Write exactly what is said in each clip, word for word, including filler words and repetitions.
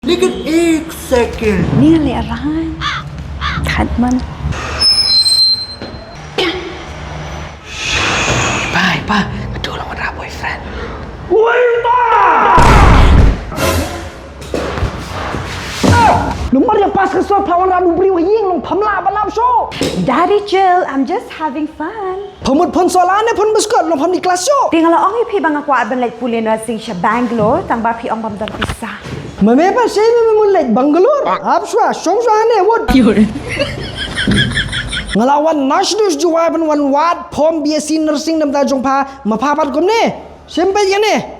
Lekin ek second. Nearly arrived. That one. Bye, bye. Aduh, lo mara boyfriend. Lumbar yang pas kesel pawan rabu beri wahing long pamla balap show. Daddy chill, I'm just having fun. Pamut pon sola ne pon biskot long pam di kelas show. Tinggal ong ipi bang aku aben lek pulin nursing sha Bangalore, tang ba pi ong bam don pisa. Mame pa sei me mun lek Bangalore. Ap shwa, shong shwa ne wot. Ngalawan nash dus juwai ban wan wat pom B S C nursing nam ta jong pa ma pa pat kumne. Sempet ya ne.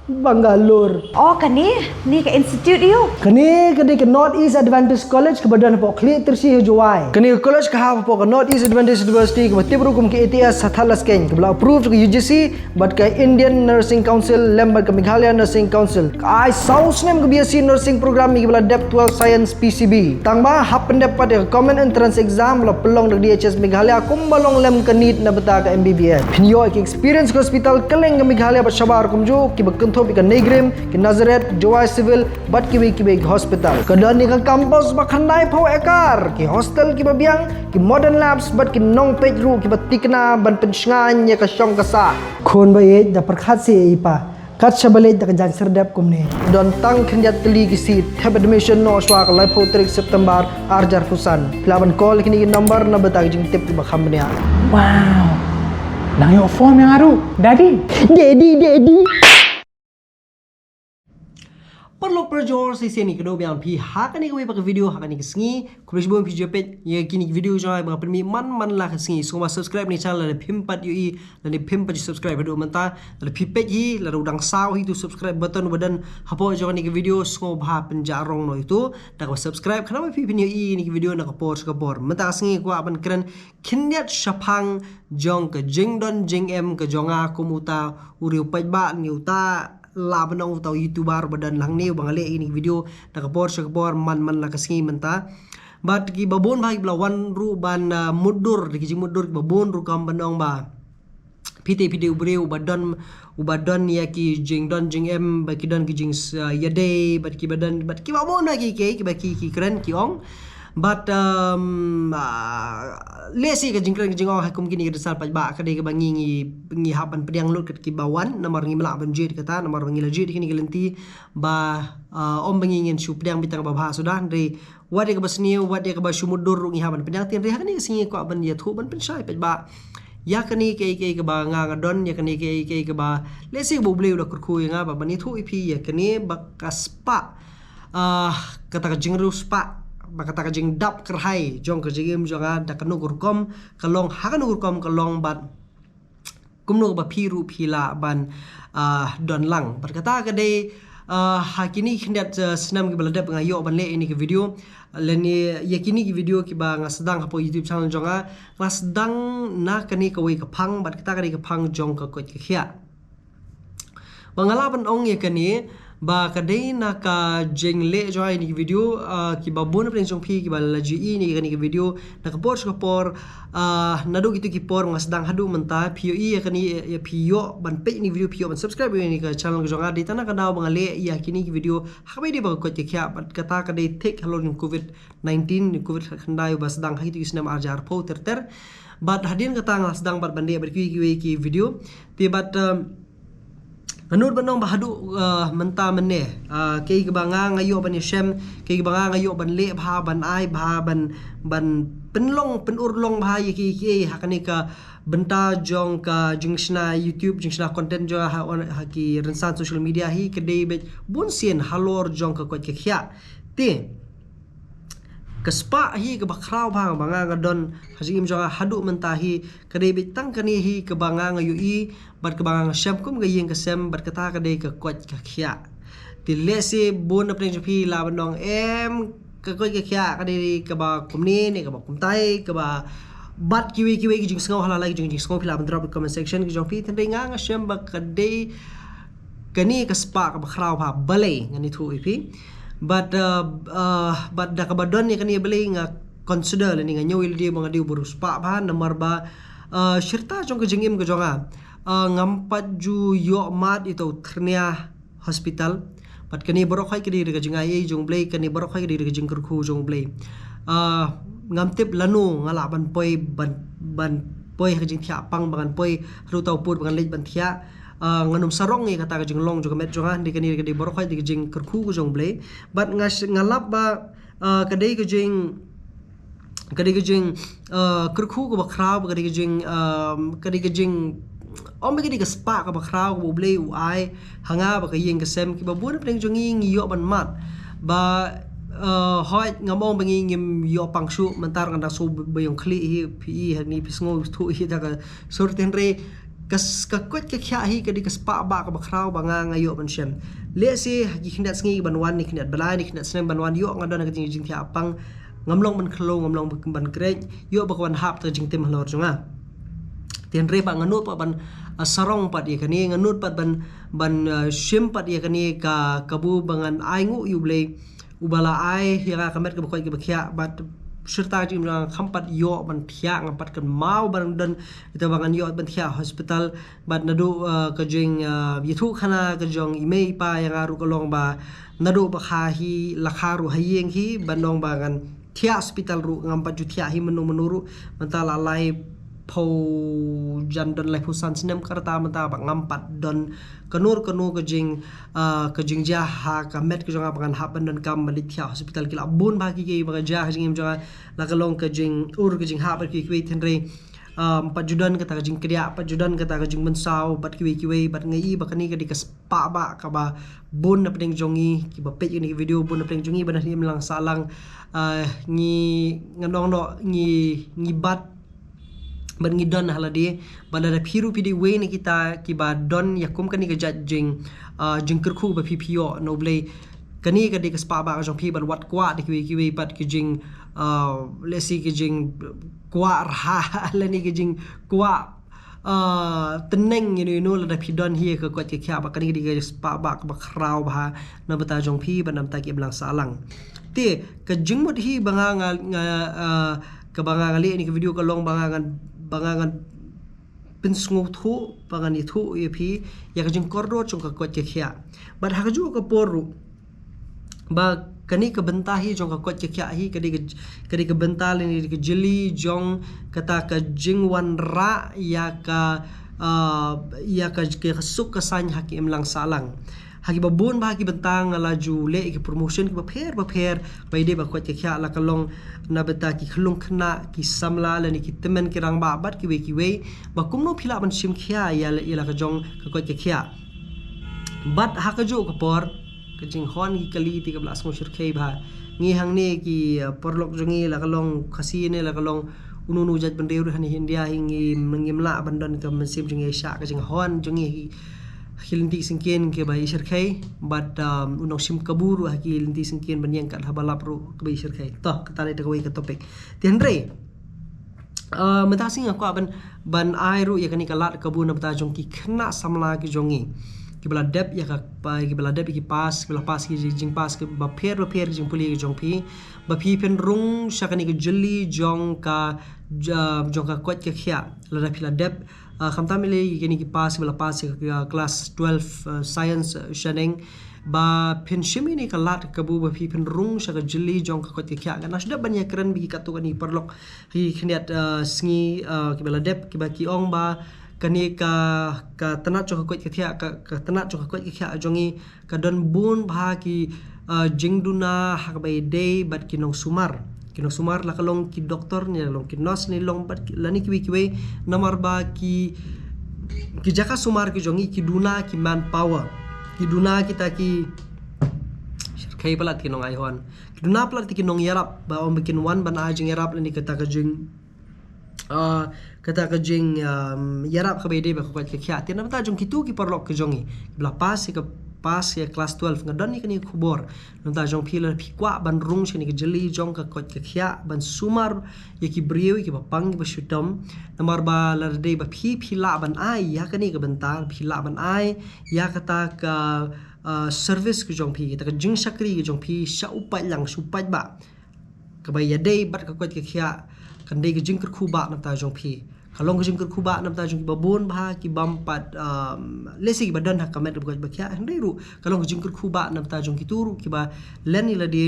Bangalore. Oh, kane, ni ka institute yu. Kane ka dei ka North East Adventist College ka ba don hapoh Khlieh Tyrsi ha Jowai. Kane ka college ka hap hapoh ka North East Adventist University ka ba tip ruh kum ka A T S ha Thadlaskein ka ba la approve ka U G C bad ka Indian Nursing Council lem bad ka Meghalaya Nursing Council. Ka ai saw snem ka B S C nursing program ïa ki ba la dep twelve science P C B. Tang ba hap pyndep pat ïa ka common entrance exam ba la pynlong da D H S Meghalaya kum ba long lem ka NEET na bynta ka M B B S. Phin ïoh ïa ki experience ka hospital kylleng ka Meghalaya bad shabar kumjuh ki ba kynthup ïa ka NEIGRIHMS, ki Nazareth, Jowai Civil bad kiwei kiwei ki hospital. Ka don ïa ka campus ba khyndai phew acre, ki hostel ki ba biang, ki modern labs bad ki nongpeit ruh ki ba tikna ban pynshngaiñ ïa ka shong ka sah. Khun ba ïeit, da pyrkhat seh ïa i pa. Kat shaba leit da ka jaiñ serdep kumne. Don tang khyndiat tylli ki seat. Thep admission noh shwa ka laiphew tarik September ar hajar arphew san. Phi lah ban call ïa kine ki number na bynta ki jingtip ki ba kham bniah. Wow. Nang ïoh form ïa nga ruh, Daddy. Daddy, Daddy. Paralok parajor, sa shisien ïa kdew biang phi ha kane kawei pat ka video ha kane ka sngi. Khublei shibun phi ju peit ïa kine ki video jong nga ba nga pynmih man man la ka sngi. Sngewbha subscribe ïa kane ka channel lada phim pat ïohi, lada phim pat ju subscribe haduh mynta. Lada phi peit hi, lada u dang saw hi utu u subscribe button uba don hapoh jong kane ka video, sngewbha pynjah rong noh ïa utu da kaba subscribe, khnang ba phi phin ïohi ïa kine ki video na ka por sha ka por. Mynta ka sngi nga kwah ban kren khyndiat shaphang jong ka jingdon jingem ka jong nga kum uta u riew paidbah ne uta, lah ban ong uta u YouTuber ba don hangne uba nga leh ïa kine ki video na ka por sha ka por, man man la ka sngi mynta. Bad ki ba bun bah ki ba la wan ruh ban, ah, mutdur, da ki jingmutdur ki ba bun ruh kam ban ong ba phi te phi dei u briew uba don, uba don ïa ki jingdon jingem, bad ki don ki jing, ah, ïadei, bad ki ba don, bad ki ba bun bah ki, ki, ki ba ki, ki kren ki ong. Bad, um, ah, lehse ka jingkren ka jingong ha kum kine ki result paidbah ka dei kaba ngi, ngi, ngi hap ban pdiang lut kat ki ba wan, namar ngim lah ban jied kata, namar ba ngi la jied kine ki lynti ba, ah, ym ba ngi ngin shu pdiang beit tang ba bha suda, hynrei wat ïa kaba sniew, wat ïa kaba shu mutdur ruh ngi hap ban pdiang. Te hynrei ha kane ka sngi kwah ban ïathuh ban pynshai paidbah ïa kane kaei kaei kaba nga nga don, ïa kane kaei kaei kaba lehse ba U Blei u la kyrkhu ïa nga ba ban ïathuh ïa phi ïa kane ba ka spah, ah, kata ka jingriewspah, ba kata ka jingdap kyrhai jong ka jingim jong nga da kano ka rukom ka long, ha kano ka rukom ka long bad kumno ba phi ruh phi lah ban, ah, don lang. Bad kata ka dei, ah, ha kine khyndiat, ah, snem ki ba la dep nga ïoh ban leh ïa kine ki video. Lane ïa kine ki video ki ba nga sdang hapoh YouTube channel jong nga, nga sdang na kane kawei ka phang, bad kata ka dei ka phang jong ka koit ka khiah. Ba nga lah ban ong ïa kane ba ka dei na ka jingleh jong nga ïa kine ki video, ah, ki ba bun na pdeng jong phi ki ba la ju ïohi ïa kane ka video na ka por sha ka por, ah, naduh kito ki por nga sdang haduh mynta, phi ïohi ïa kane, ïa phi ïoh ban peit ïa kine ki video, phi ïoh ban subscribe ïa kane ka channel ka jong nga, dei tang na ka daw ba nga leh ïa kine ki video ha kaba ïadei bad ka koit ka khiah, bad kata ka dei thik halor jong ka COVID nineteen, ka COVID khatkhyndai uba sdang ha kito ki snem ar hajar arphew ter ter. Bad hadien kata nga la sdang bad ban leh bad kiwei kiwei ki video. Te bad, um, nga nud ban ong ba haduh, uh, mynta mynne, uh, kaei kaba nga nga ïoh ban ïashem, kaei kaba nga nga ïoh ban leh bha, ban ai bha, ban, ban pynlong pynurlong bha ïa kiei kiei ha kane ka bynta jong ka jingshna YouTube, jingshna content jong ha, ha ki rynsan social media hi ka dei beit bunsien halor jong ka koit ka khiah. Te ka spah hi kaba khraw bha ba nga nga don ha jingim jong nga haduh mynta hi ka dei beit tang kane hi kaba nga nga ïohi bad kaba nga nga shem kum ka ïing ka sem, bad kata ka dei ka koit ka khiah. Te lehse bun na pdeng jong phi lah ban ong, em, ka koit ka khiah ka dei kaba kumne ne kaba kumtai, kaba bad kiwei kiwei ki jingsngew, ha la lai ki jing, jingsngew phi lah ban drop comment section ki jong phi. Te hynrei nga nga shem ba ka dei kane ka spah kaba khraw bha balei, ngan ïathuh ïa phi. Bad, uh, uh, bad da kaba don ïa kane balei nga consider lane nga ñiew ïa lade ba nga dei u ba riewspah bha, namar ba, uh, shirta jong ka jingim ka jong nga, uh, ngam pat ju ïoh mad ïa uta u thyrnia hospital. Bad kane baroh khoit ka dei da ka jingai ei jong U Blei, kane baroh khoit ka dei da ka jingkyrkhu jong U Blei. Ah, ngam tip lano nga lah ban poi, ban, ban poi ha ka jingthiah pang, ba ngan poi haduh uta u pud ba ngan leit ban thiah. Ah, ngan ym sarong ïa kata ka jinglong jong ka met jong nga, hynrei kane ka dei baroh khoit da ka jingkyrkhu ka jong U Blei. Bad nga sh-, nga lap ba, ah, ka dei ka jing, ka dei ka jing, ah, kyrkhu kaba khraw, ka dei ka jing, ah, ka dei ka jing, ym, ka dei ka spah kaba khraw kaba U Blei u ai ha nga bad ka ïing ka sem, kiba bun na pdeng jong ngi ngi ïoh ban mad. Ba, ah, hooid ngam ong ba ngi ngim ïoh pang shuh, mynta nga dang sngew ba ïong khlieh hi, phi i hangne phi sngew thuh hi da ka sur, te hynrei ka s-, ka koit ka khiah hi ka dei ka spah bah kaba khraw ba nga, nga ïoh ban shem. Lehse ha ki khyndiat sngi ban wan, ne khyndiat bnai, ne khyndiat snem ban wan, ïoh nga don ha ka jing, jingthiah pang, ngam long ban khloo, ngam long ban kreh, ïoh ba ka wan hap ha ka jingtim halor jong nga. Te hynrei ba nga nud pat ban, ah, sarong pat ïa kane, nga nud pat ban, ban, ah, shim pat ïa kane ka kabu ba ngan ainguh ïa U Blei uba la ai ïa nga ka met kaba koit kaba khiah, bad shirta jingim jong nga kham pat ïoh ban thiah, ngam pat kynmaw ban don ita ba ngan ïoh ban thiah hospital. Bad naduh, ah, ka jing, ah, ïathuh khana ka jong i mei i pa ïa nga ruh ka long ba naduh ba kha hi, la kha ruh ha ïing hi, ban ong ba ngan thiah hospital ruh ngam pat ju thiah hi mynno mynno ruh, mynta la lai phew jan, don lai phew san snem ka rta mynta ba ngam pat don kano kano ka jing, ah, ka jingjia ha ka met ka jong nga ba ngan hap ban donkam ban leit thiah hospital. Ki la bun bha ki, ki ba ka jia ha ka jingim jong nga, la ka long ka jing ur ka jinghap bad kiwei kiwei, te hynrei, ah, ym pat ju don kata ka jingkdiah, ym pat ju don kata ka jingmynsaw bad kiwei kiwei, bad nga i ba kane ka dei ka spah bah kaba bun na pdeng jong ngi kiba peit ïa kane ka video, bun na pdeng jong ngi ba na hynne imlang sahlang, ah, ngi, ngan ong noh, ngi, ngi bat bad ngi don ha lade, bad lada phi ruh phi dei uwei na kita kiba don ïa kum kane ka jait jing, ah, jingkyrkhu ba phi, phi ïoh na U Blei, kane ka dei ka spah bah ka jong phi ban wad kwah da kiwei kiwei pat ki jing, ah, lehse ki jingkwah rha lane ki jingkwah, ah, tneng ïa no ïa no, lada phi don hi ka koit ka khiah, ba kane ka dei ka spah bah kaba khraw bha na bynta jong phi bad na bynta ki imlang sahlang. Te ka jingmut hi ba nga, nga, nga, ah, kaba nga, nga leh ïa kane ka video ka long ba nga ngan, ba nga ngan pynsngewthuh, ba ngan ïathuh ïa phi ïa ka jingkordor jong ka koit ka khiah. Bad ha kajuh ka por ruh, ba kane ka bynta hi jong ka koit ka khiah hi ka dei ka, ka dei ka bynta lane ka jylli jong kata ka jingwanrah ïa ka, ah, ïa ka, ka suk ka saiñ ha ki imlang sahlang. Ha kiba bun bha ki bynta nga la ju leh ki promotion kiba pher ba pher ba ïadei bad ka koit ka khiah, la ka long na bynta ki khyllung khynnah, ki samla lane ki tymmen ki rangbah bad kiwei kiwei, ba kumno phi lah ban shim khia ïa la, ïa la ka jong ka koit ka khiah. Bad ha kajuh ka por ka jinghon ki kali te kaba la sngew shyrkhei bha. Ngi hangne ki, eh, paralok jong ngi, la ka long Khasi ne la ka long uno uno u jaitbynriew ruh hangne India hi, ngi, ngim lah ban don ka mynsiem jong ngi shah ka jinghon jong ngi ha ki lynti syngkien kiba i shyrkhei, bad, um, u nongshim kabu ruh ha ki lynti syngkien ban ïeng kat haba lap ruh kaba i shyrkhei. To, kata dei kawei ka topic. Te hynrei, uh, mynta ka sngi nga kwah ban, ban ai ruh ïa kane ka lad kabu na bynta jong ki khynnah samla ki jong ngi kiba la dep ïa ka, pa, kiba la dep ïa ki pass, kiba la pass ki jing, jingpass kiba pher ba pher ki jingpule ki jong phi, ba phi phin rung sha kane ka jylli jong ka, ja-, jong ka koit ka khiah. Lada phi la dep, ah, khamtam ïa kine ki pass ba la pass ïa ka class twelve, ah, science, ah, shaneng, ba phin shim ïa kane ka lad kabu ba phi phin rung sha ka jylli jong ka koit ka khiah. Nga shu dep ban ïakren bad ki katto katne paralok ha ki khyndiat, ah, sngi, ah, kiba la dep, kiba ki ong ba kane ka, ka tnat jong ka koit ka khiah, ka, ka tnat jong ka koit ka khiah jong ngi ka don bun bha ki, ah, jingduna ha kaba ïadei bad ki nongsumar. Ki nongsumar, la ka long ki doktor ne la ka long ki nurse ne long bad ki, lane kiwei kiwei, namar ba ki, ki jaka sumar ki jong ngi ki duna ki manpower. Ki duna kita ki, shyrkhei palat ki nongaihon. Ki duna palat ki nongïarap, ba ong ba kin wan ban ai jingïarap lane kata ka jing, ah, kata ka jing, um, ïarap kaba ïadei bad ka koit ka khiah. Te na bynta jong kito ki paralok ki jong ngi kiba la pass ïa ka, pass ïa class twelve, nga don ïa kane ka khubor. Na bynta jong phi, lada phi kwah ban rung sha kane ka jylli jong ka koit ka khiah, ban sumar ïa ki briew kiba pang kiba shitom, namar ba lada dei ba phi, phi lah ban ai ïa kane ka bynta, phi lah ban ai ïa kata ka, ah, service ka jong phi, kata ka jingshakri ka jong phi sha u paidlang, sha u paidbah, kaba ïadei bad ka koit ka khiah, kan dei ka jingkyrkhu bah na bynta jong phi. Ka long ka jingkyrkhu ba na bynta jong kiba bun bha, ki bym pat, um, lehse kiba don ha ka met ba koit ba khiah, hynrei ruh ka long ka jingkyrkhu ba na bynta jong kito ruh kiba len ïa lade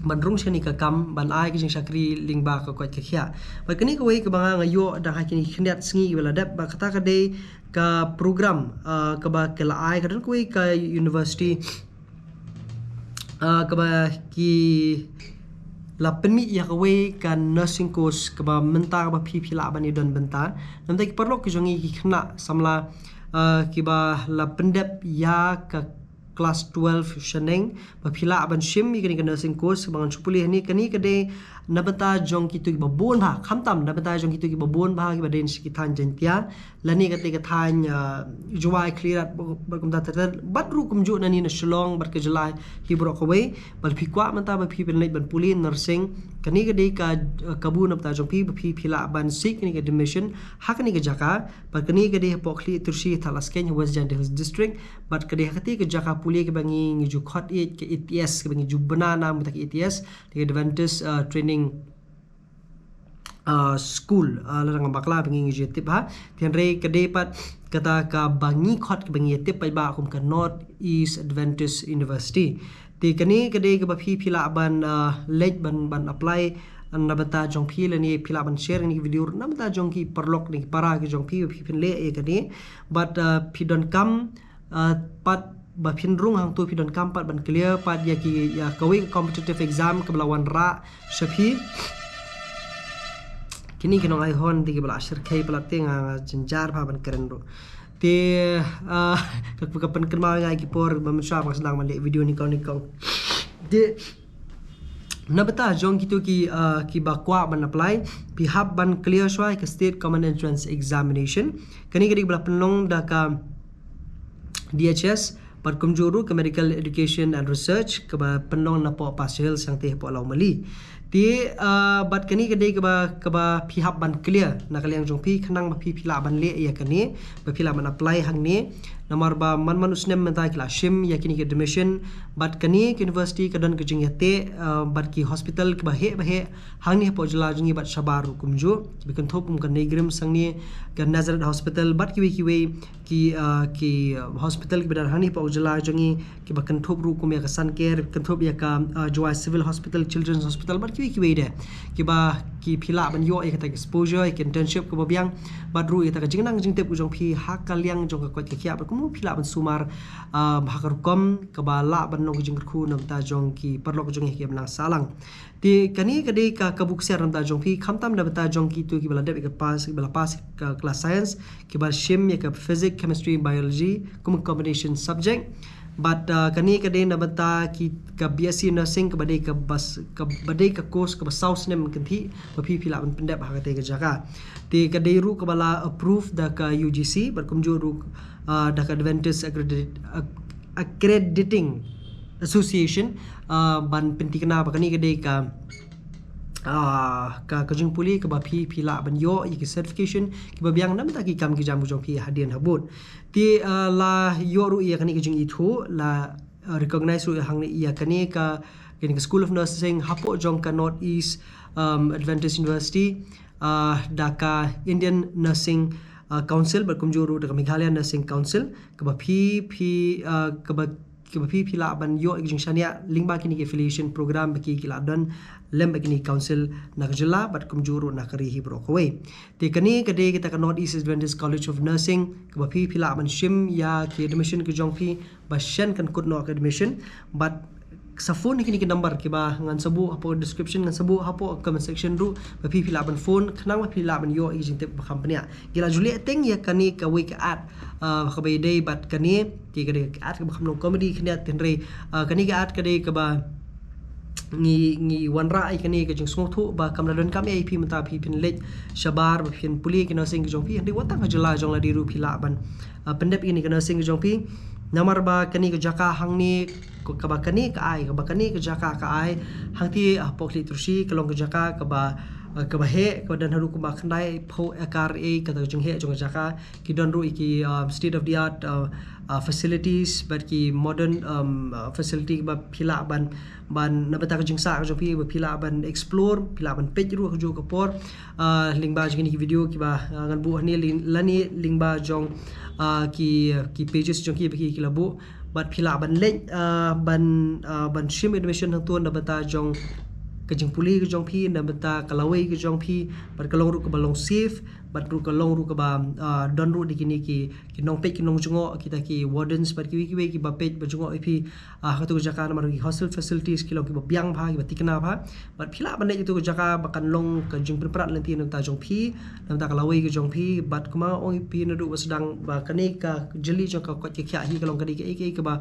ban rung sha kane ka kam, ban ai ka jingshakri lyngba ka koit ka khiah. Bad kane kawei kaba nga, nga ïoh da ha kine ki khyndiat sngi kiba la dep, ba kata ka dei ka program, uh, kaba ka la ai, ka don kawei ka university, uh, kaba ki la pynmih ïa kawei ka nursing course kaba mynta kaba phi, phi lah ban ïa don bynta. Namar ki paralok ki jong ngi ki khynnah samla, uh, kiba la pyndep ïa ka class twelve shaneng, ba phi lah ban shim ïa kane ka nursing course ba ngan shu pule hangne. Kane ka dei na bynta jong kito kiba bun bha, khamtam na bynta jong kito kiba bun bha kiba dei na ki thaiñ Jaiñtia, lane kata ka thaiñ, ah, Jowai, Khliehriat, bad, bad kumta ter ter, bad ruh kumjuh nangne na Shillong bad ka jylla hi baroh kawei. Ba phi kwah mynta ba phi phin leit ban pule nursing, kane ka dei ka, ah, kabu na bynta jong phi ba phi, phi lah ban seek kane ka admission ha kane ka jaka. Bad kane ka dei hapoh Khliehtrusshi, Thadlaskeiñ, ha West Jaintia Hills District. Bad ka dei ha kata ka jaka pule kaba ngi, ngi ju khot ïa ka A T S, kaba ngi ju bna nam kata ka A T S, ka Adventist, ah, Training, ah, School, ah, lada ngam bakla ba ngi, ngi ju tip ha. Hynrei ka dei pat kata kaba ngi khot, kaba ngi tip paidbah kum ka North East Adventist University. Te kane ka dei kaba phi, phi lah ban, ah, leit ban, ban apply, ah, na bynta jong phi, lane phi lah ban share kane ka video na bynta jong ki paralok ne ki para ki jong phi, ba phi phin leh ïa kane. Bad, ah, phi donkam, ah, pat ba phin rung hangto phi donkam pat ban clear pat ïa ki, ïa kawei ka competitive exam kaba la wanrah sha phi. Kine ki nongai horn te kiba la shyrkhei palat te nga, nga jynjar bha ban kren ruh. Te, ah, ka, ka pynkynmaw ïa nga ïa ki por ba mynshuwa ba nga sdang ban leh video nyngkong nyngkong. Te na bynta jong kito ki, ah, kiba kwah ban apply, phi hap ban clear shuwa ïa ka State Common Entrance Examination. Kane ka dei kaba la pynlong da ka D H S, bad kumjuh ruh ka Medical Education and Research kaba pynlong napoh Pasha Hills, shangtei hapoh Lawmali. Te, ah, bad kane ka dei kaba, kaba phi hap ban clear na ka liang jong phi khnang ba phi, phi lah ban leh ïa kane, ba phi lah ban apply hangne. Namar ba man man u snem mynta ki la shim ïa kine ki admission, bad kane ka university ka don ka jingïateh, ah, bad ki hospital kiba heh ba heh hangne hapoh jylla jong ngi bad shabar ruh kumjuh, kiba kynthup kum ka NEIGRIHMS hangne, ka Nazareth Hospital bad kiwei kiwei ki, ah, ki, ah, hospital kiba don hangne hapoh jylla jong ngi, kiba kynthup ruh kum ïa ka Sun Care, kynthup ïa ka, ah, Jowai Civil Hospital, Children's Hospital bad kiwei kiwei de. Kiba ki phi lah ban ïoh ïa kata ka exposure, ïa ka internship kaba biang, bad ruh ïa kata ka jingnang jingtip ka jong phi ha ka liang jong ka koit ka khiah, bad kumno phi lah ban sumar, ah, ha ka rukom kaba lah ban long ka jingkyrkhu na bynta jong ki paralok jong ngi ha ki imlang sahlang. Te kane ka dei ka kabu ksiar na bynta jong phi, khamtam na bynta jong kito kiba la dep ïa ka pass, kiba la pass ka class science, kiba shim ïa ka physics, chemistry, biology kum combination subject. Bad, ah, kane ka dei na bynta ki ka B S C nursing kaba dei ka bas, kaba dei ka course kaba saw snem kynthih, ba phi, phi lah ban pyndep ha kata ka jaka. Te ka dei ruh kaba la approve da ka U G C, bad kumjuh ruh, ah, da ka Adventist Accredit-, Ac-, Accrediting Association, ah, ban pynthikna ba kane ka dei ka, ah, ka, ka jingpule kaba phi, phi lah ban ïoh ïa ki certification kiba biang na bynta ki kam ki jam ka jong phi hadien habud. Te, ah, la ïoh ruh ïa kane ka jingithuh, la, ah, recognize ruh ïa hangne ïa kane ka, kane ka School of Nursing hapoh jong ka North East, um, Adventist University, ah, da ka Indian Nursing, ah, Council, bad kumjuh ruh da ka Meghalaya Nursing Council, kaba phi, phi, ah, kaba, kaba phi, phi lah ban ïoh ïa ka jingshaniah lyngba kine ki affiliation program ba ki, ki la don lem bad kine ki council na ka jylla, bad kumjuh ruh na ka ri hi baroh kawei. Te kane ka dei kata ka North East Adventist College of Nursing, kaba phi, phi lah ban shim ïa ki admission ka jong phi, ba shen kan kut noh ka admission, bad sa phone ha kine ki number kiba ngan sa buh hapoh description, ngan sa buh hapoh comment section ruh, ba phi, phi lah ban phone, khnang ba phi lah ban ïoh ïa ka jingtip ba kham bniah. Ngi la ju leh teng ïa kane kawei ka ad, ah, kaba ïadei bad kane, te ka dei ka ad kaba kham long comedy khyndiat, hynrei, ah, kane ka ad ka dei kaba ngi, ngi wanrah ïa kane ka jingsngewthuh ba kam da donkam ïa phi mynta phi phin leit shabar ba phin pule ki nursing ka jong phi, hynrei wat tang ka jylla jong lade ruh phi lah ban, ah, pyndep ïa kane ka nursing ka jong phi. Namar ba kane ka jaka hangne, ko-, kaba kane ka ai, kaba kane ka jaka ka ai, hangtei, ah, hapoh Khliehtrusshi, ka long ka jaka kaba, kaba heh, kaba don haduh kumba khyndai phew acre, eh, kata ka jingheh jong ka jaka. Ki don ruh ïa ki, um, state of the art, uh, uh, facilities, bad ki modern, um, uh, facility ba phi lah ban, ban na bynta ka jingsah ka jong phi, ba phi lah ban explore, phi lah ban peit ruh ha kajuh ka por. Uh, lyngba jong kine ki video kiba, uh, ngan buh hangne lin-, lane lyngba jong, uh, ki, ki pages jong ki ba ki, ki la buh. Bad phi lah ban leit, uh, ban, uh, ban shim admission hangto na bynta jong ka jingpule ka jong phi, na bynta ka lawei ka jong phi, bad ka long ruh kaba long safe, bad ruh ka long ruh kaba, uh, don ruh da kine ki, ki nongpeit ki nongjngoh, kita ki wardens, bad kiwei kiwei kiba peit ba jngoh ïa phi, uh, ha kato ka jaka, namar ki hostel facilities ki long kiba biang bha, kiba thikna bha. Bad phi lah ban leit ïa kato ka jaka ba kan long ka jingpynprat lynti na bynta jong phi, na bynta ka lawei ka jong phi. Bad kumba ong ïa phi naduh ba sdang, ba kane ka jylli jong ka koit ka khiah hi ka long kadei kaei kaei kaba,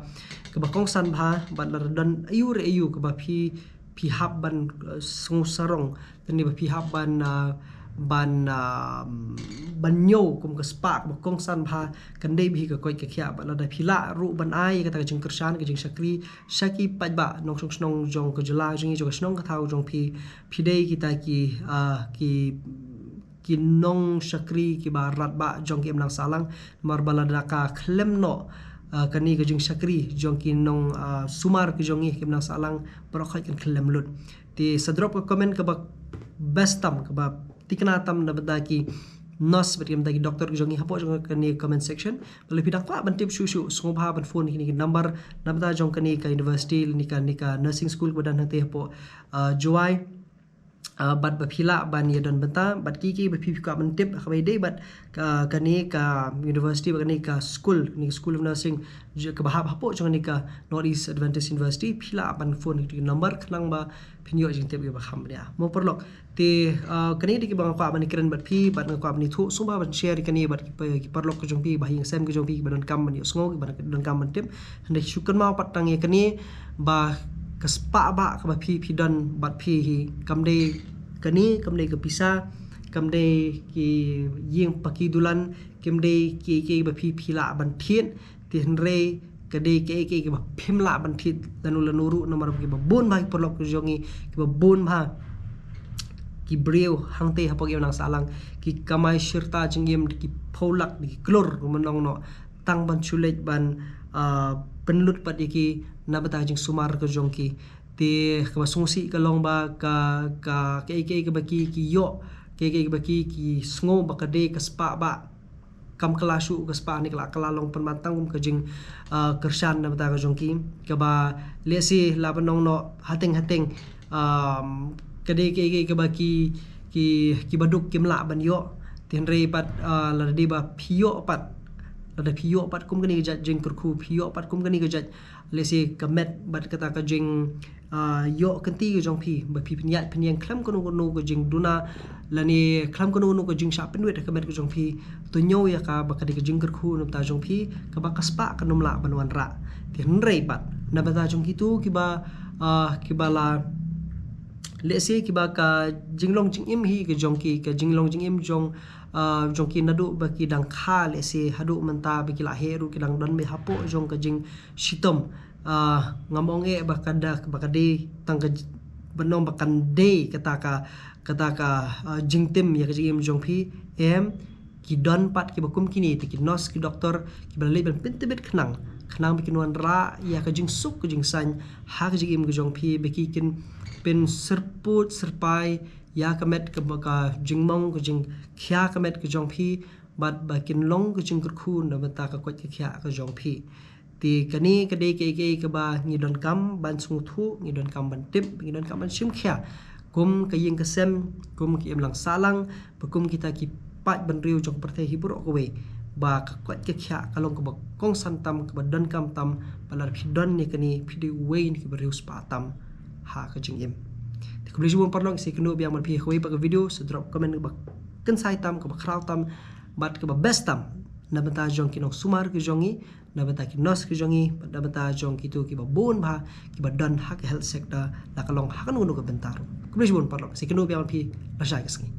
kaba kongsan bha. Bad lada don aiu re aiu kaba phi, phi hap ban, uh, sngew sarong, lane ba phi hap ban, uh, ban, uh, ban ñiew kum ka spah kaba kongsan bha, kan dei bha hi ka koit ka khiah. Bad lada phi lah ruh ban ai kata ka jingkyrshan, ka jingshakri sha ki paidbah nongshong shnong jong ka jylla jong ngi, jong ka shnong ka thaw jong phi, phi dei kita ki, uh, ki, ki nongshakri kiba radbah jong ki imlang sahlang. Namar ba lada ka khlem noh, uh, kane ka jingshakri jong ki nong, uh, sumar ki jong ngi ki imlang sahlang, baroh khoit kan khlem lut. Te sa drop ka comment kaba best tam, kaba thikna tam na bynta ki nurse bad na bynta ki doctor ki jong ngi hapoh jong kane comment section. Bad lada phi dang kwah ban tip shuh shuh, sngewbha ban phone kine ki number na bynta jong kane ka university, kane ka, kane ka nursing school kaba don hangtei hapoh, uh, Jowai. Uh, bad ba phi lah ban ïa don bynta bad kiei kiei ba phi kwah ban tip ha kaba ïadei bad ka, kane ka university, bad kane ka school, kane ka School of Nursing, j-, kaba hap hapoh jong kane ka North East Adventist University, phi lah ban phone ïa ki number khnang ba phin ïoh jingtip ïa ba kham bniah. Mo paralok, te, uh, kane dei kiba nga kwah ban ïakren bad phi, bad nga kwah ban ïathuh, sngewbha ban share ïa kane bad ki pa-, ki paralok ka jong phi, ba ha ïing sem ka jong phi, kiba donkam ban ïohsngew, kiba donkam ban tip. Hynrei shu kynmaw pat tang ïa kane, ba ka spah bah kaba phi, phi don bad phi hi, kam dei kane, kam dei ka pisa, kam dei ki ïing paki dulan, kam dei kiei kiei ba phi, phi lah ban thied. Te hynrei ka dei kiei kiei kiba phim lah ban thied lano lano ruh, namar ba kiba bun bha ki paralok ki jong ngi, kiba bun bha ki briew hangtei hapoh ki imlang sahlang ki kamai shirta jingim da ki phew lak, da ki klur ruh mynno ngi, tang ban shu leit ban, ah, pynlut pat ïa ki na bynta ka jingsumar ka jong ki. Te kaba sngewsih ka long ba ka, ka, kiei kiei kaba ki, ki ïoh, kiei kiei kaba ki, ki sngew ba ka dei ka spah bah, kam kylla shuh ka spah, ne ka la kylla long pynban tang kum ka jing, ah, kyrshan na bynta ka jong ki, kaba lehse lah ban ong noh hateng hateng, um, ka dei kiei kiei kaba ki, ki, kiba duk kim lah ban ïoh. Te hynrei pat, ah, lada dei ba phi ïoh pat, lada phi ïoh pat kum kane ka jait jingkyrkhu, phi ïoh pat kum kane ka jait, lehse ka met bad kata ka jing, ah, ïoh kynti ka jong phi, ba phi pynïaid pynïeng khlem kano kano ka jingduna lane khlem kano kano ka jingshah pynwit ha ka met ka jong phi, to ñiew ïa ka ba ka dei ka jingkyrkhu na bynta jong phi, kaba ka spah kan ym lah ban wanrah. Te hynrei pat na bynta jong kito kiba, ah, kiba la, lehse kiba ka jinglong jingim hi ka jong ki, ka jinglong jingim jong, ah, jong ki naduh ba ki dang kha, lehse haduh mynta ba ki la heh ruh ki dang don beit hapoh jong ka jingshitom. Ah, ngam ong eh ba ka da, ba ka dei tang ka j-, ban ong ba kan dei kata ka, kata ka, ah, jingtim ïa ka jingim jong phi, em, ki don pat kiba kum kine, te ki nurse, ki doctor, kiba la leit ban pyntbit khnang, khnang ba kin wanrah ïa ka jingsuk ka jingsaiñ ha ka jingim ka jong phi, ba ki kin pynsyrpud syrpai ïa ka met, ka, ka jingmong, ka jingkhia ka met ka jong phi, bad ba kin long ka jingkyrkhu na bynta ka koit ka khiah ka jong phi. Te kane ka dei kiei kiei kaba ngi donkam ban sngewthuh, ngi donkam ban tip, ngi donkam ban shim khia kum ka ïing ka sem, kum ki imlang sahlang, ba kum kita ki paid bynriew jong ka pyrthei hi baroh kawei, ba ka koit ka khiah ka long kaba kongsan tam, kaba donkam tam, ba lada phi don ïa kane phi dei uwei na ki briew spah tam ha ka jingim. Te khublei shibun paralok, sa ïakynduh biang bad phi ha kawei pat ka video, sa drop comment kaba kynsai tam, kaba khraw tam, bad kaba best tam na bynta jong ki nongsumar ki jong ngi, na bynta ki nurse ki jong ngi, na bynta jong kito kiba bun bha kiba don ha ka health sector, la ka long ha kano kano ka bynta ruh. Khublei shibun paralok, sa ïakynduh biang bad phi lashai ka sngi.